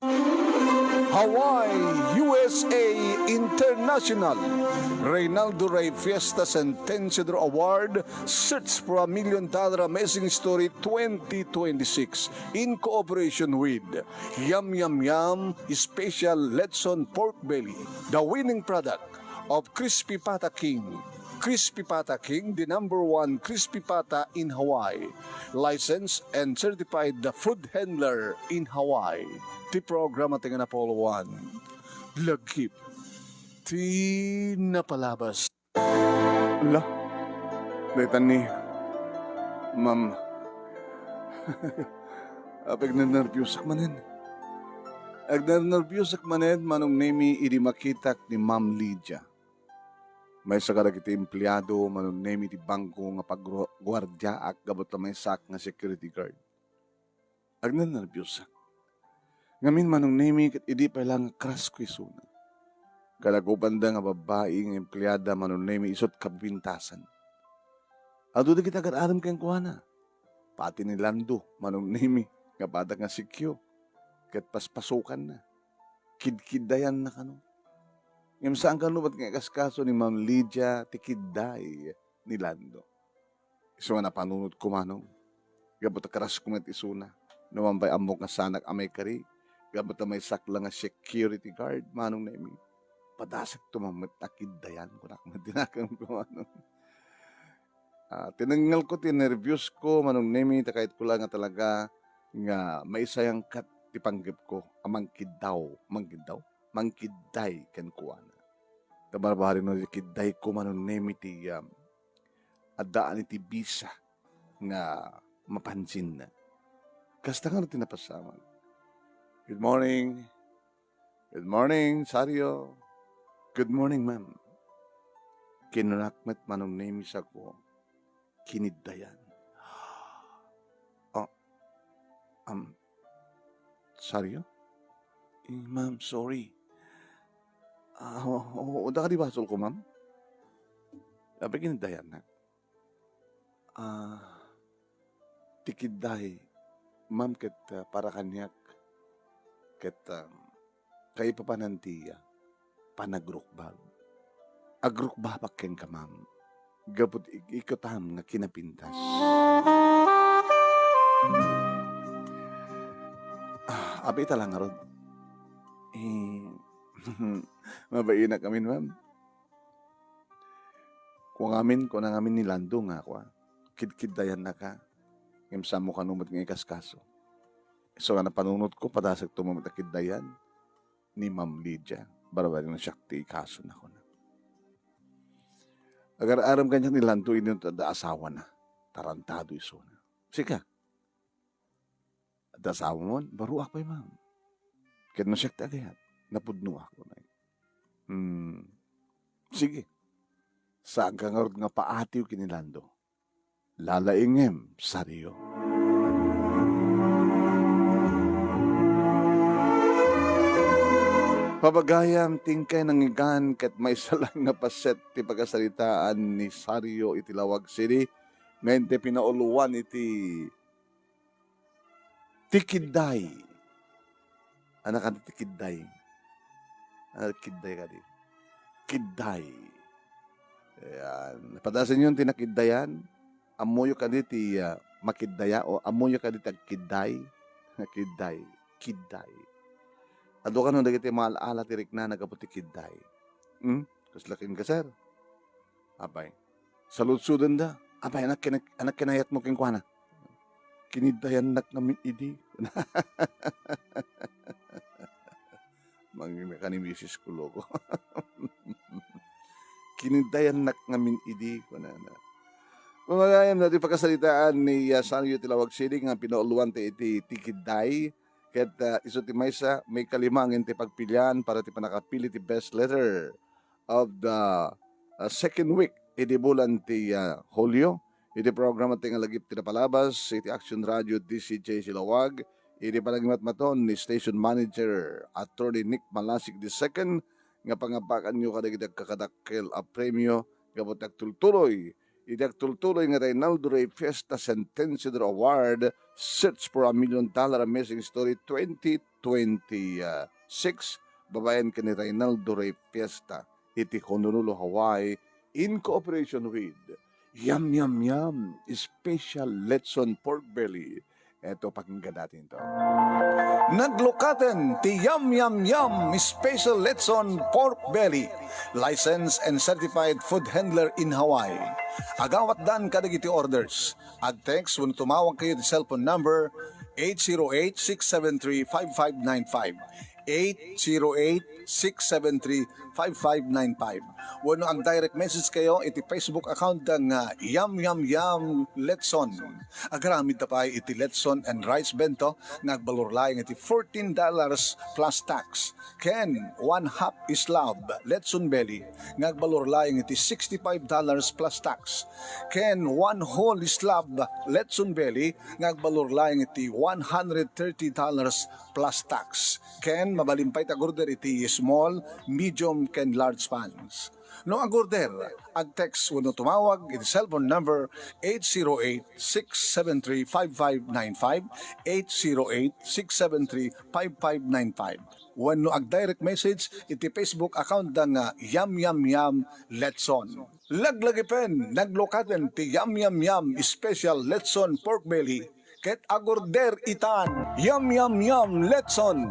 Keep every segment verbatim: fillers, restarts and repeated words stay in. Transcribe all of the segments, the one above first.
Hawaii, U S A International, Reynaldo Rey Fiesta Sentenciador Award, Search for a Million Dollar Amazing Story twenty twenty-six, in cooperation with Yum Yum Yum Special Lechon Pork Belly, the winning product of Crispy Pata King. Crispy Pata King, the number one crispy pata in Hawaii. Licensed and certified the food handler in Hawaii. Ti programa ti nga napolo one. Lagip ti napalabas. La, daytan ni Ma'am. Apay, agnernerbiusak manen. Agnernerbiusak manen, Manong Nemi, idi makitak ni Ma'am Lydia. Maysa kadagiti empleado, Manong Nemi, ti bangko nga pagguardiaak gapu ta maysaak nga security guard. Agnernerbiusak. Ngamin, Manong Nemi, ket idi pay la nga krasko isuna. Kalagupanda nga babbai nga empleada, Manong Nemi, isut' kapipintasan. Adu dagiti agar-arem kenkuana. Pati ni Lando, Manong Nemi, nga badak nga sikyo, ket paspasokanna. Kidkiddayanna kano. Ngem saan kano met nga ikaskaso ni Ma'am Lydia ti kidday ni Lando. Isu nga napanunotko, Manong. Gapu ta krasko met isuna. No man pay ammok nga saanak a maikari, gapu ta maysaak la nga security guard, Manong Nemi. Padasakto man met a kiddayan, kunak met ti nakemko, Manong. Ah, tinengngelko ti nerviosko, Manong Nemi, ta kayatko la nga talaga nga maisayangkat ti panggepko a mangkiddaw, mangkiddaw? Mangkidday kenkuana. Ta barbarino ti kiddayko, Manong Nemi, ti, um, addaan iti bisa nga mapansinna. Kasta nga ti napasamak. "Good morning. Good morning, Sario." "Good morning, ma'am." Kinunak met, Manong Nemi, sako, "Kiniddayan." "Ah, um, Sario?" "Eh, ma'am, sorry." "Ah, o, o, o, dakadi basolko, ma'am?" Apay, kiniddayannak. Ah, ti kidday, ma'am, ket, ah, para kaniak, ket, ah, kaipapanan ti, ah, panagrukbab. Agrukbabak kenka, ma'am, gapu ti ik-, ikutam nga kinapintas. Ah, apay ita la ngarud? Eh, mabainak amin, ma'am. Kua ngamin, kuna ngamin ni Lando nga, kua, kidkiddayannaka, ngem saanmo kano met nga ikaskaso. Isu nga napanunotko, padasakto met a kiddayan ni Ma'am Lydia. Barbarino, siak ti ikasona, kuna. Agar-arem kaniak ni Lando idi no adda asawana. Tarantado isuna. Sika? Adda asawamon? Baruak pay, ma'am. Ket no siak ti agayat, napudnoak, kunay. Hmm. Sige. Saanka ngarud nga paatiw ken ni Lando. Lalaingem, Sario. Pabagayam, ti inkay nangngegan ket maysa lang nga paset ti pakasaritaan ni Sario iti Laoag City, nga intoy pinauluan iti ti kidday. Ania kadi ti kidday? Ania kidday kadi? Kidday. Ayan. Padasenyon ti nakiddayan. Ammoyo kadi ti, ah, makiddaya o ammoyo kadi ti agkidday? Nakidday. Kidday. Adu kano dagiti maal-ala ti riknana gapu ti kidday? Hmm? Kasla kenka, sir? Apay. Saludsodenda. Apay, ania kina-, ania kinayatmo kenkuana? Kiniddayannak ngamin idi. Mangimeka ni misis ko, loko. Kiniddayannak ngamin idi, kunana. Pamagayam na ti pakasaritaan ni, ah, Sario ti Laoag City nga pinauluan ti iti ti kidday. Ket, ah, isu ti maysa, maikalima nga intoy pagpilian para ti pannakapili ti best letter of the, ah, second week idi bulan ti, ah, Hulio. Iti programa ti nga lagip ti napalabas iti Action Radio D C J Silaoag, iti panangimatmaton ni Station Manager Attorney Nick Malasig the second, nga pangabakanyo kadagiti agkakadakkel a premio gapu ti agtultuloy iti agtultuloy nga Reynaldo Rey Fiesta Sentenciador Award, Search for a Million Dollar Amazing Story twenty twenty-six, babaen ken ni Reynaldo Rey Fiesta iti Honolulu, Hawaii, in cooperation with Yum Yum Yum Special Lechon Pork Belly. Eto, pakinggan natin to. Naglukaten ti Yum Yum Yum Special Lechon Pork Belly, licensed and certified food handler in Hawaii. Agawatdan kadagiti orders. Ag-text wenno tumawag kayo ti cellphone number eight zero eight, six seven three, five five nine five. Eight zero eight, six seven three, five five nine five. Wenno ag-direct message kayo iti Facebook account da nga Yum Yum Yum Letson. Agaramid ta pay iti Letson and Rice Bento nga agbalor laeng iti fourteen dollars plus tax. Ken one half slab Letson Belly nga agbalor laeng iti sixty-five dollars plus tax. Ken one whole slab Letson Belly nga agbalor laeng iti one hundred thirty dollars plus tax. Ken mabalin pay ti ag-order iti small, medium, ken large pans. No ag-order, ag-text wenno tumawag iti cellphone number eight zero eight, six seven three, five five nine five, eight zero eight, six seven three, five five nine five. Wenno ag-direct message iti Facebook account da nga Yum Yum Yum Letson. Laglagipen, naglukaten ti Yum Yum Yum Special Letson Pork Belly ket ag-order itan. Yum Yum Yum Letson,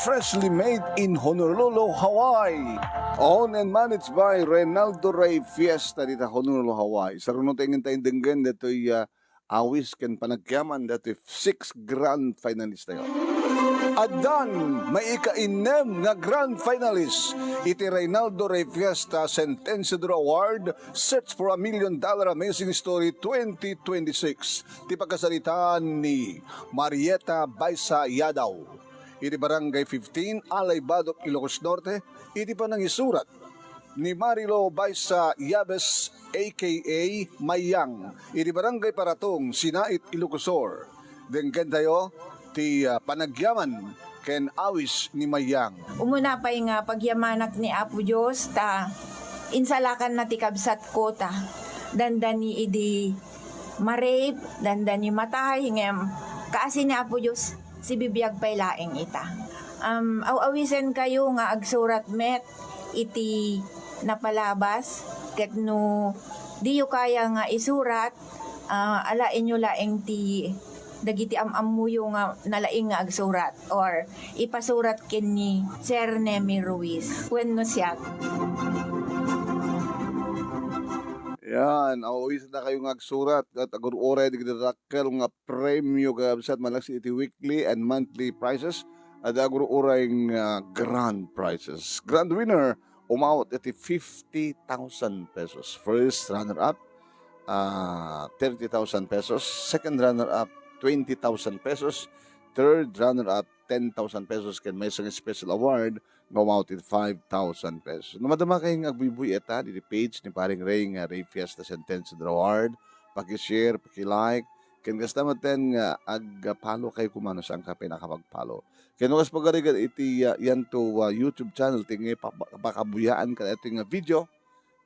freshly made in Honolulu, Hawaii. Owned and managed by Reynaldo Rey Fiesta dita Honolulu, Hawaii. Saruno tayo ngintay denggen datoy, ah, awis ken panagyaman datoy six grand finalist tayo. Addan maikainnem nga grand finalist iti Reynaldo Rey Fiesta Sentenciador Award, Search for a Million Dollar Amazing Story twenty twenty-six. Ti pagkasaritaan ni Marieta Baisa Yadaw, iti Barangay fifteen, Alay Badoc, Ilocos Norte, iti panangisurat ni Marilo Baisa Yabes, A K A Mayang, iti Barangay Paratong, Sinait, Ilocos Sur. Denggen tayo ti, ah, panagyaman ken awis ni Mayang. Umuna pay nga pagyamanak ni Apo Dios ta insalakanna ti kabsatko ta dandani idi ma-rape, dandani matay, ngem kaasi ni Apo Dios, sibibiag pay laeng ita. Um, aw-awisenkayo nga agsurat met iti napalabas, ket no diyo kaya nga isurat, ah, alaenyo laeng ti dagiti am-ammoyo nga nalaing nga agsurat or ipasurat ken ni Sir Nemy Ruiz wenno siak. Yan, aw-awisennakayo nga agsurat ket agur-uray dagiti dakkel nga premio, kakabsat, malaksid iti weekly and monthly prizes, adda agur-uray nga grand prizes. Grand winner, umawat iti fifty thousand pesos. First runner-up, ah, thirty thousand pesos. Second runner-up, twenty thousand pesos. Third runner-up, ten thousand pesos. Ken maysa nga special award nga umawat iti five thousand pesos. No madama kayo nga agbuybuy ita, iti page ni Paring Ray nga Ray Fiesta Sentenciador Award, paki-share, paki-like, ken kasta met ten nga ag-follow kayo koma no saanka pay nakapag-follow. Ken no kas pagarigan iti, ah, yanto, ah, YouTube channel, ti nga pakabuyaanka daytoy nga video,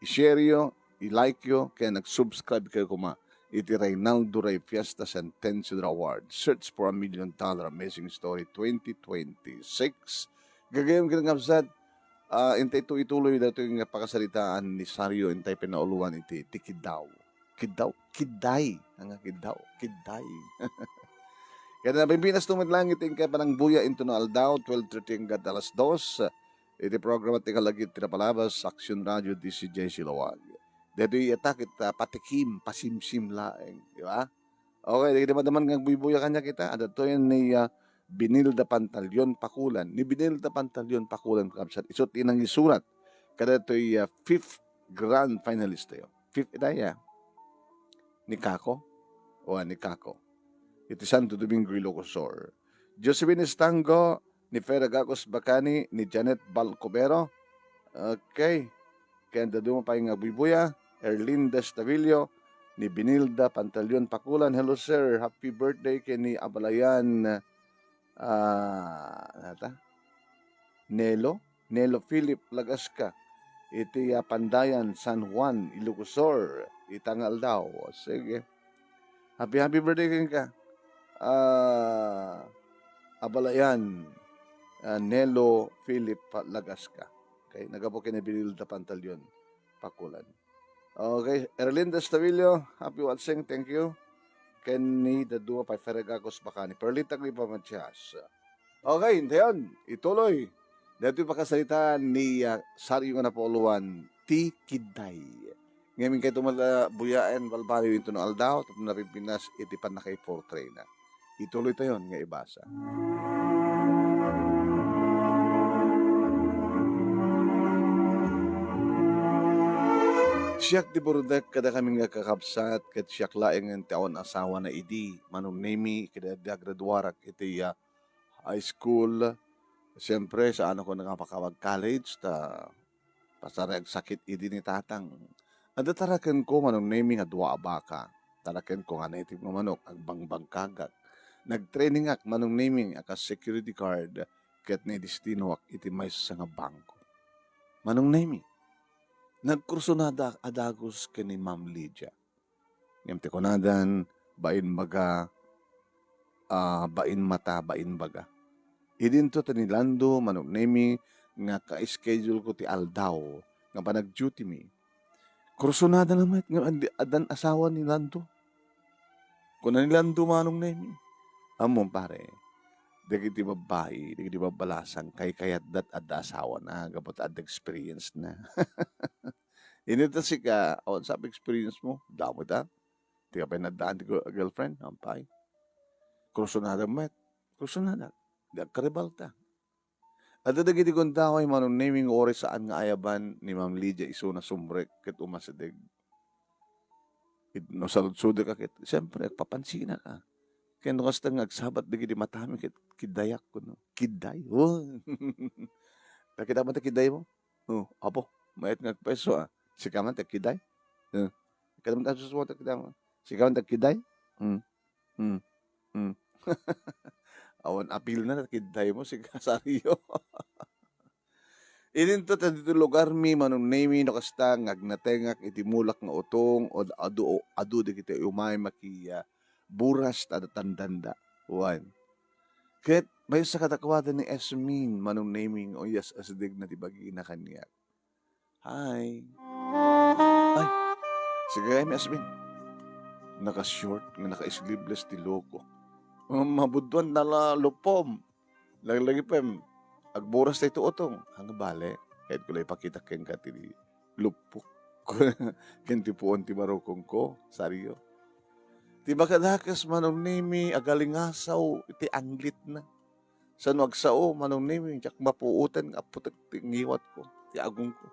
i-share yo, i-like yo, ken ag-subscribe kayo koma iti Reynaldo Rey Fiesta Sentenciador Award, Search for a Million Dollar Amazing Story twenty twenty-six. Gagayyem ken kakabsat, ah, intay to ituloy daytoy nga pakasaritaan ni Sario, intay pinauluan iti, ti Kiddaw. Kiddaw? Kidday. Nga Kiddaw. Kidday. Ken Pilipinas Tumit Langit, inka panangbuya intono aldaw, twelve thirty hanggat alas dos. Iti programa ti kalagit ti napalabas, Action Radio, D C J Siloag. Daytoy ita ket, ah, patikim, pasimsim laeng, di ba? Okay, dagiti madaman nga agbuybuya kaniak ita, adda toyen ni, ah, Binilda Pantaleon Pakulan. Ni Binilda Pantaleon Pakulan, kabsat, isu ti nangisurat kadaytoy, ah, fifth grand finalist tayo. Fifth ita ya. Ni Kako? O, ni Kako. Iti Santo Domingo, Ilocos Sur. Josephine Estango, ni Fera Gagos Bacani, ni Janet Balcubero. Okay. Ken dadduma pay nga agbuybuya, Erlinda Estavillo, ni Binilda Pantaleon Pakulan. Hello, sir. Happy birthday ken ni Abalayan, ah, nata? Nelo? Nelo Philip Lagasca. iti, ah, Pandayan, San Juan, Ilocos Sur, ita nga aldaw. Sige. Happy, happy birthday kenka. Ah, abalayan, ah, Nelo Philip Lagasca. Okay, naggapu ken ni Benilda Pantaleon, Pakulan. Okay, Erlinda Estavillo, happy watching, thank you. Ken ni Dadua pay Ferregacos Bacani. Perlita Gripa Matias. Okay, intayon, ituloy. Daytoy pakasaritaan ni, ah, Sario nga napauluan, ti Kiday. Ngamin kay tumala buyaen, balbaliw inton aldaw, tapno napimpinas iti pannakaiportrayna. Ituloy tayon nga ibasa. Siak ti burdek kadakami nga kakabsat, ket siak laengen ti awan asawana idi, Manong Nemi, ket adda graduarak iti, ah, high school. Siyempre, saanakon nga makapag-college, ta pasarag sakit idi ni tatang. Adda tarakenko, Manong Nemi, nga dua a baka. Tarakenko nga native nga manok, agbangbangkagak. Nagtrainingak, Manong Nemi, a kas security guard, ket naidestinoak iti maysa nga bangko. Manong Nemi, nagkursunada a dagus ken ni Ma'am Lydia. Ngem ti kunadan, bain baga, ah, bain mata, bain baga. Idinto ti ni Lando, Manong Nemi, nga ka-schedule ko ti aldaw nga panag-duty mi. Kursunada na met nga adi-, addan asawa ni Lando. Kuna ni Lando, Manong Nemi, "Ammom, pare, dagiti babbai, dagiti babbalasang, kaykayatdat adda asawana, gapu ta adda experience na." Inita sika, awan sa experience mo, damo ta. Di ka pay naddaan ti girl-, girlfriend, ampay. Kursunada met. Kursunada. Di agkaribalta. Adda dagiti gundaway, Manong Nemi, nga uray saan nga ayaban ni Ma'am Lydia isuna sumrek ket umasideg. It-, no saludsodek a ket, siyempre, agpapansinak a. Ken no kasta nga agsabat dagiti matami ket kidayak kuno. Kiday? Oh. Nakita mo ta kiday mo? Oh, apo, mayat nga agpayso a. Sika man ta kiday? Oh. Kada man ta susuwat a kiday mo. Sika man ta kiday? Hmm. Hmm. Hmm. Awan apil na, kiday mo, sika, Sario. Idinto ta ditoy lugarmi, Manong Nemi, no kasta nga agnatengak iti mulak nga utong, o adu, adu dagiti umay maki, ah, buras ta adda tandanda. Wen. Ket maysa kadakuada ni Esmin, Manong Nemi, nga uyas-asidegna ti bagina kaniak. Hi. Ay, sige, mi Esmin. Naka-short nga naka-sleeveless ti loko. Mabudduan na la lupom. Laglagipen, agburas daytoy utong. Ania bale, kayatko la ipakita kenka ti luppok ken ti puon ti barukongko, Sario. Ti makadakes, Manong Nemi, agalingasaw iti anglitna. Sano agsao, Manong Nemi, diak mapuotan nga apputek ti ngiwatko, ti agongko.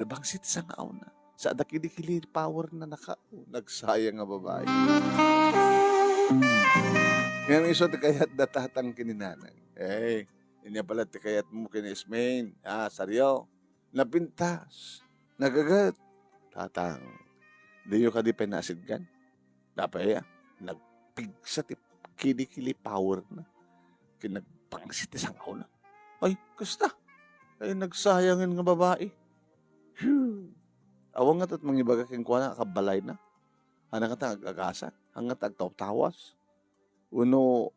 Nabangsit ti sangaawna. Sa dakili-kili power na naka-, nagsayang nga babai. Ngem isu ti kayat da tatang ken ni nanang. Eh, inya pala ti kayat mo ken ni Esmin. Ah, Sario. Napintas. Nagagat. Tatang. Diyo kadi pay naasidgan? Napay, ah, nagpigsa ti kili-kili power na. Ken nagbangsit ti sangaw na. Ay, kasta. Ay, nagsayangen nga babai. Phew! Awan nga tat mangibaga kenkuana, kabbalay na. Ania kata ag-agasa? Ania kata agtawtawas? Uno,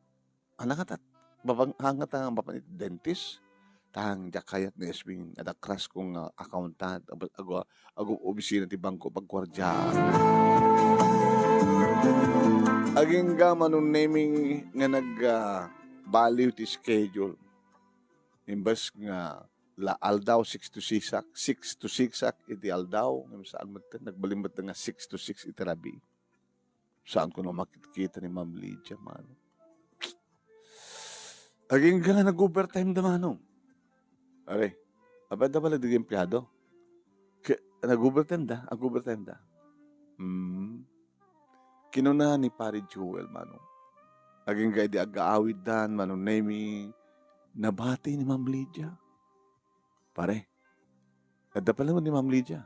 ania kata babang-, ania kata mapan iti dentist? Tang, diak kayat ni Esmin, adda crush ko nga accountant, ag-, ag-, ag-opisina ti bangko, pagguardiaan. Agingga Manong Nemi nga nag-, ah, baliw ti schedule. Imbes nga la aldaw, six to six ak, six to six ak iti aldaw, ngem saan met, nagbalin met nga six to six iti rabii. Saan ko na makitkita ni Ma'am Lydia, mano. Agingga nga nag-overtime da, mano. Are, apay adda pala dagiti empleyado. Ke-, nag-overtime da, ag-overtime da. Hmm. Kinuna ni Pare Joel, mano. Agingga idi agaawiddan, Manong Nemi, nabati ni Ma'am Lydia. Pare, adda pala ni Ma'am Lydia.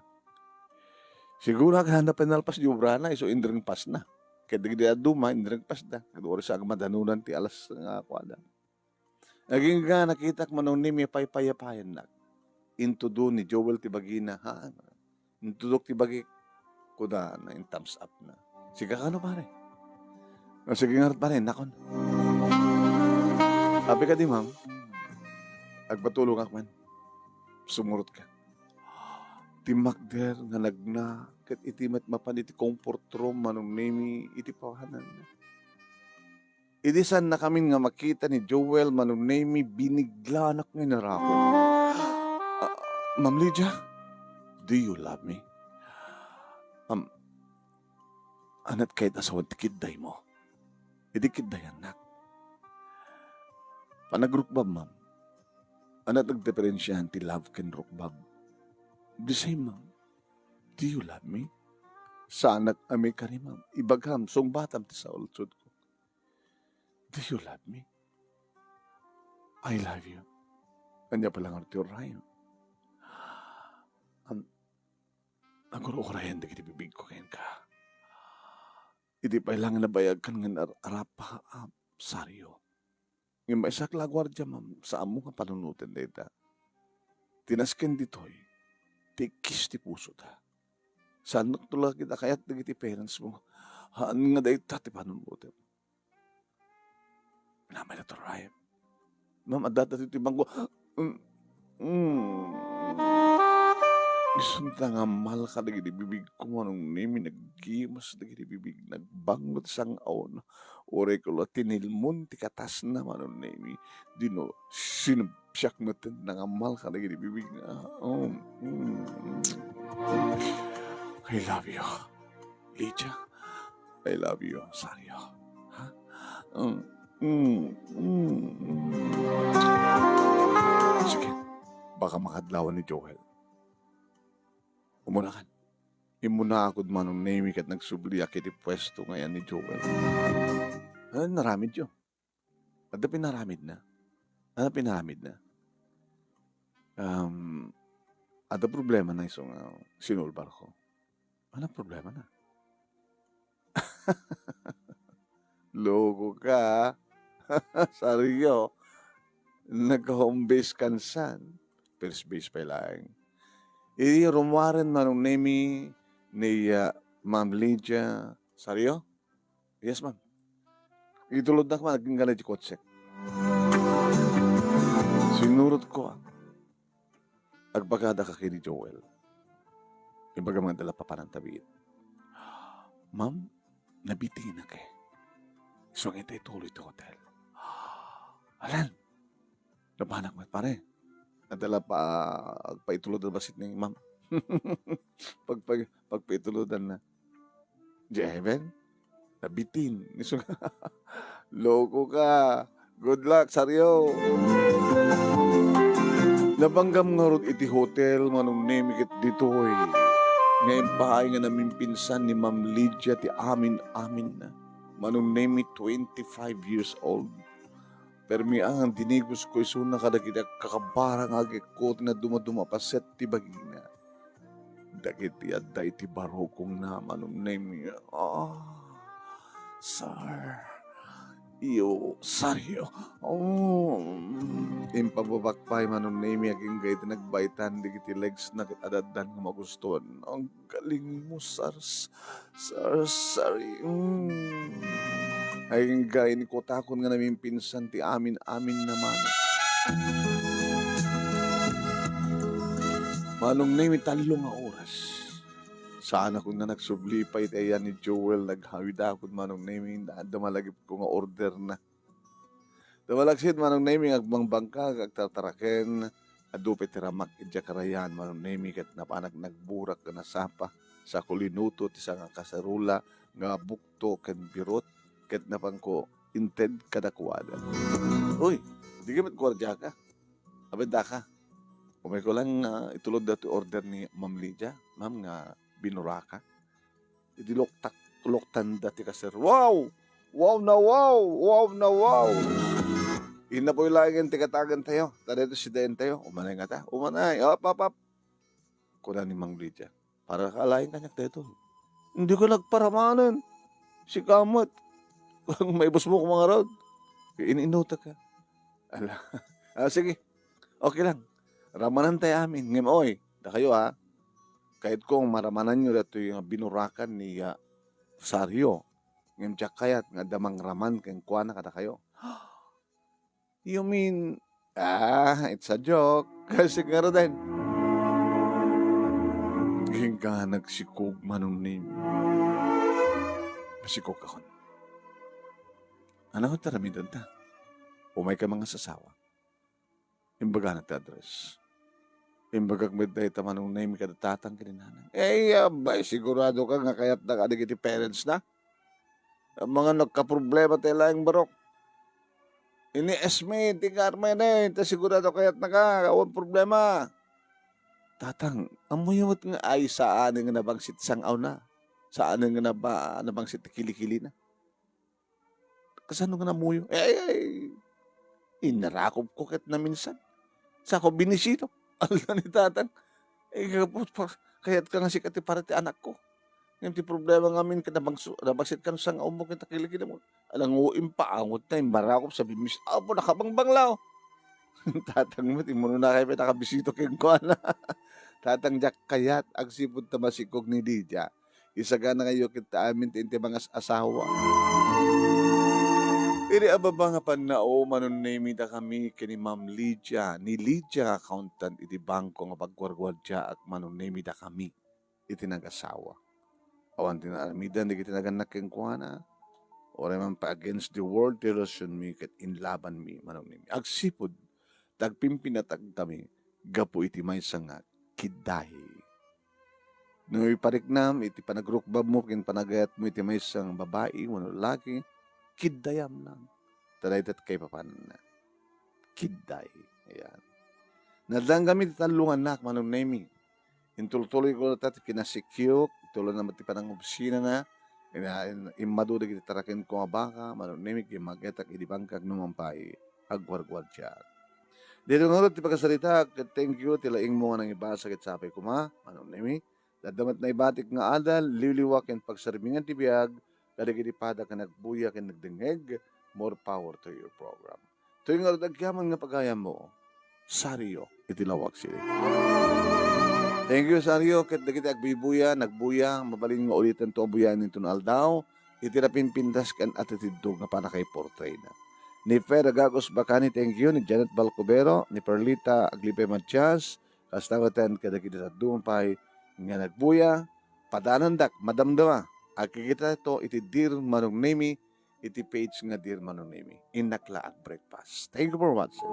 Siguro, aganda pay nalpas di obrana, isu inrengpas na. Ket dagiti dadduma, inrengpas da. Ket uray sa agmadanunan ti alas nga kuada. Agingga nakitak, Manong Nemi, paypayapayannak. intudo ni Joel ti bagina, ha? Intudok ti bagik, kunana, in-thumbs up na. Sika kano, pare? O, sige ngarud, pare, innakon. Apay kadi, ma'am? Agpatulongak man. Sumurotka. Ti makder nga nagna, ket iti met mapan iti comfort room, Manong Nemi, iti pawanan. Idi saannakamin nga makita ni Joel, Manong Nemi, biniglaanak nga inarakom. "Ah, Ma'am Lydia, do you love me?" "Um, ania't kayat a sawen ti kiddaymo?" "Idi kiddayannak." Panagrukbab, ma'am. Ania't nagdiperensiaan ti love ken rukbab? The same, ma'am. Do you love me? Saanak a mekani, ma'am. Ibagam, sungbatam ti saludsodko. Do you love me? I love you. Ania pay laeng ti uray? Am, agur-urayen dagiti bibigko kenka. Idi pay laeng nabayagkan nga ar-, arapa, ah, Sario. Ngem maysak la a guardia, ma'am, saanmo nga panunoten dayta. Ti nasken ditoy, ti ikkis ti pusota. Saannak to la ket a kayat dagiti parents mo. Haan nga dayta ti panunotem. Namay na to, Ryan. Ma'am, adda ta ti bangko. Mm. Mm. Isunta nga malka dagiti bibig ko, Manong Nemi, naggimas dagiti bibig, nagbanglo ti sang-awna. Uray ko la tinilmon ti katasna, Manong Nemi. Dino, sinubsiak met nga malka dagiti bibig na. Um, mm. I love you. Lydia, I love you, Sario. Ha? Mm, mm, mm. Sige, baka makadlawan ni Joel. Umunakan. Immuna ako, Manong Nemi, ket nagsubliak iti puesto nga ayan ni Joel. Ano naramidyo? Adda pinaramidna? Ano pinaramidna? Um, adda problemana isu nga sinulbarko. Ano problemana? Loko ka, ah. Sario, nagka-home base kansan. First base pay laeng. Idi rummuaren, Manong Nemi, ni, ah, Ma'am Lydia. Sario? Yes, ma'am. Itulodnak man, agingga diay kotsek. Sinurotko, ah. Agbagada ka ken ni Joel. Ibagam nga adda la papananta biit. Ma'am, nabitinak eh. Isu nga intay tuloy ti hotel. Alan, napanak met, pare. Adda la pa, agpaitulodan bassit ni ma'am. Pag, pag, pagpaitulodan na. Jeven? Nabitin. Isu nga, loko ka. Good luck, Sario. Napanggam ngarud iti hotel, Manong Nemi, ket ditoy nga impaay nga namimpinsan ni Ma'am Lydia ti amin-aminna. Manong Nemi, twenty-five years old. Permi a nga dinigosko isuna kadagiti agkakabara nga agikko ti nadumaduma a paset ti bagina. Dagiti adda iti barukongna, Manong Nemi. Ah, sir. Iyo, Sario. Oh. Impagbabak pay, Manong Nemi, agingga iti nagbaitan dagiti legs na ket adaddan nga magustuan. Ang galing mo, sir. Sir, sorry. Mm. Agingga, inkutakon nga namimpinsan ti amin-aminna, Manong. Manong Nemi, tallo nga oras. Saanakon nga nagsubli pay iti ayan ni Joel, naghawidakon, Manong Nemi, adda malagipko nga orderna. Dumalaksid, Manong Nemi, nga agbangbangkag, agtartaraken, adu pay ti ramak idiay karayan, Manong Nemi, ket napanak nagburak ken nasapa, sakulinuto ti sangakaserula nga bukto ken birot, ket napanko inted kadakuada. Uy, dika met guardiaka. Abeddaka. Umayko lang nga itulod daytoy order ni Ma'am Lydia, ma'am, nga binuraka. Idi loktak, loktanda ti kaser. Wow! Wow na wow! Wow na wow! Innapoy laengen ti katagan tayo. Ta daytoy sidaen tayo. Umanay ngata. Umanay. Up, up, up. Kuna ni Ma'am Lydia. Para ka laeng kaniak daytoy. Hindi ka nagparamanen. Sika met. Maibus mo kumangarod. In-inutak ka. Ala. Ah, sige. Okay lang. Ramanantay amin. Ngem, oy, dakayo, ha? Kayatko nga maramananyo datoy nga binurakan ni, ah, Sario. Ngem diak kayat nga adda mangraman kenkuana kadakayo. You mean, ah, it's a joke. Kasi nga den. Agingga nagsikog, Manong Nemi. Masikog akon. Ano ti aramidenta? Umayka mangasasawa. Imbagana ti address. Imbagak met dayta, Manong Nemi, kada tatang ken ni nanang. Eh, abay, sigurado ka nga kayatna kadagiti parents na? Amangan nagkaproblema ti laeng barok. Ini estimate ti Carmen, eh, ta sigurado kayatna ka, awan problema. Tatang, ammoyo met nga ay saanen nga nabangsit sang-awna. Saanen nga naba-, nabangsit ti kilikilina. Kasano nga namuyo? Eh, ay, ay, inarakopko ket naminsan. Sako binisito. Alda ni tatang. Eh, kapos pa, kayatka nga sika ti para ti anakko. Ngem ti problema ngamin ket nabangso-, nabangsit kano sang-awmo ken ta kilikilimo. Alango, impaangot na, imbarakop, sabi, "Miss Apo, nakabangbanglaw." Tatang met, immuno na kayo, nakabisito kenkuana. Tatang, diak kayat, agsipud ta masikog ni Lydia. Isagana kayo ket amin ti inti mangas-asawa. Iti ababa nga pannao, Manong Nemi, dakami ken ni Ma'am Lydia, ni Lydia nga accountant iti bangko nga pagguarguardiaak, Manong Nemi, dakami iti nagasawa. Awan ti naaramidan dagiti nagannak kenkuana. Uray man pay against the world ti relasionmi ket inlabanmi, Manong Nemi. Agsipud ta agpimpinatagtami gapu iti maysa nga kiddahi. No ipariknam iti panagrukbabmo ken panagayatmo iti maysa nga babai wenno laki, kiddayam lang. Ta dayta ti kaipapananna. Kidday. Ayan. Nadlanggami ti tallongannak, Manong Nemi. Intultuloyko ta ti kinasikiok, tuloy na met ti panangobsinana, ina-, in-, immadu dagiti tarakenko nga baka, Manong Nemi, immagaytak idi bangkak no man pay agguarguardiaak. Daytoy ngarud ti pakasaritaak, ket thank you ti laingmo nga nangibasa ket sapay koma, Manong Nemi. Adda met naibatik nga adal, liwliwa ken pagsarmingan ti biag, kadagiti pada ken nagbuya ken nagdengngeg, more power to your program. Toy ngarud agyaman nga pagayammo, Sario iti Laoag City. Thank you, Sario, ket dagiti agbuybuya, nagbuya, mabalin nga ulitanto a buyaen inton aldaw, iti napimpintas ken atitidto nga panakaiportrayna. Ni Fer Agagos Bacani, thank you, ni Janet Balcubero, ni Perlita Aglipay Matias, kasta met kadagiti dadduma pay nga nagbuya, padanandak, madamdama, agkikitato iti Dear Manong Nemi, iti page nga Dear Manong Nemi. Innak la ag-breakfast. Thank you for watching.